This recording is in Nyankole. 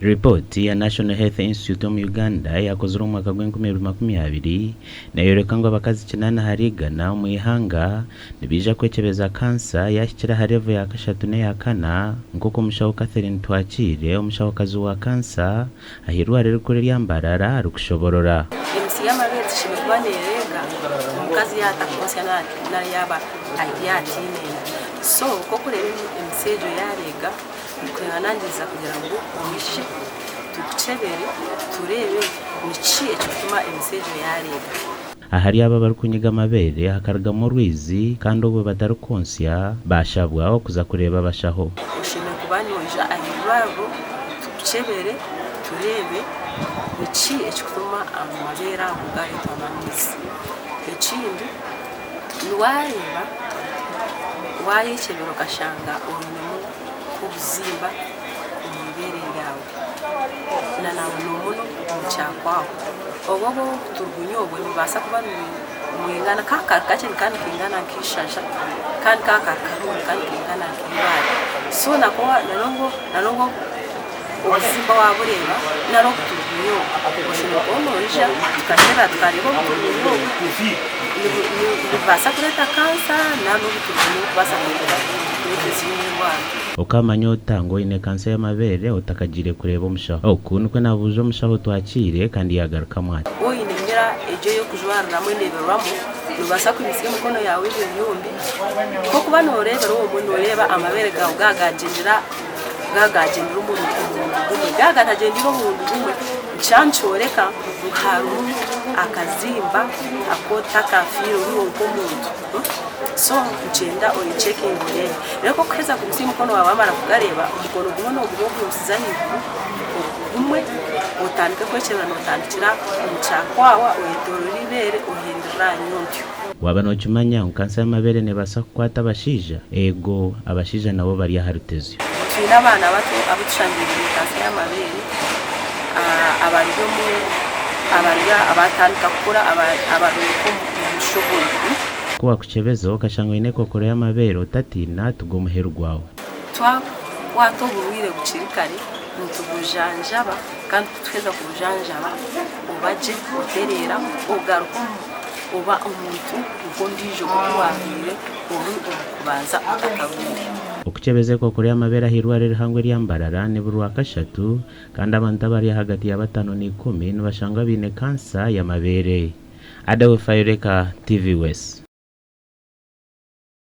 Ripooti ya National Health Institute omu Uganda eyakozirwe omu mwaka gw'enkumi ibiri 20 neeyoreka ngu abakazi kinaana ahari igana omu ihanga nibaija kwekyebeza kansa yaahikire aha revo ya kashatu n'eya kana nk'oku omushaho Catherine Twakiire, omushahokazi wa kansa aha irwariro erikuru erya Mbarara arikushoborora. Emisi y'amabeere teshemereire kuba neereega omukazi yaaba atarikubasya nari yaaba yaataine enda. So nk'okureeba emisi egyo yaareega, Nikwehanangiriza kugira ngu oije tukukyebere tureebe niki ekirikutuma emisi egyo yareega. Ahari abo abarikunyiga amabeere hakarugamu orwizi kandi obwo batarikwontsya baashabwa okuza kureeba abashaho. Oshemereire kuba noija aha irwariro tukukyebere tureebe niki ekirikutuma amabeere ago gareetwamu amaizi. Ekindi wareeba wayekyebera okashanga oinemu nk'obuzimba omu ibeere ryawe na munomuno omu kyakwaho. Obwo obuturugunya obwo nibubaasa kuba nibwingana ka kari kakye nikaba nikaingana nk'eishaza kandi ka kari kahango nikaba nikaingana nk'eibaare. So nako nabwo obuzimba waabureeba nari obuturugunya obwo oshemereire kuba noija tukakyebera tukareeba obuturugunya obwo nibubaasa kureeta kansa nari n'obuturugunya oburikubaasa kureeta ezindi endwara. Okamanya ota ngu oine kansa y'amabeere otakagiire kureeba omushaho? Oku nikwo naabuuza omushaho Twakiire kandi yaagarukamu ati. Oine emira egyo ey'okujwariramu endeeberwamu, noobaasa kwimutsya emikono yaawe ebiri yombi. Nk'okuba nooreebera omwe nooreeba amabeere gaawe gaaba gaagyendera gaaba gaagyendera omurundi gumwe. Gaaba gatagyendeire omurundi gumwe, nikyo nikyoreka ngu harimu akazimba aku otakafiire ori nk'omuntu. So nikyenda oyechekinge oreebe. Reero ku orikuheza kwimutsya emikono waawe wamara kugareeba, omukono gumwe nooguma ogwimutsize ahaiguru, ogumwe otandike kwekyebera nootandikira omu kyakwawa oyetoorore eibeere ohindurire aha nyuntyo. Waaba nookimanya ngu kansa y'amabeere neebaasa kukwata abashaija? Eego, abashaija nabo bari aha rutezyo. Twine abaana bato abu tushangire baine kansa y'amabeere abari omu abari abatandika kukura abari omu mushogoyo. Ku wakukyebeza okashanga oine ekokoro y'amabeere otatiina tigwo muheru gwawe. Twakwata oburwaire bukiri kare nitubujanjaba kandi kutuheza kubujanjaba oba gye otereera ogaruka oba omuntu nk'ondiijo nk'oku waabaire ori omu kubanza otakarwaire. Okukyebeza ekokoro y'amabeere aha irwariro erihango erya Mbarara ni buri Rwakashatu kandi abantu abari ahagati ya batano na ikumi nibashangwa baine kansa y'amabeere. Adawe Fayoreka, TV West.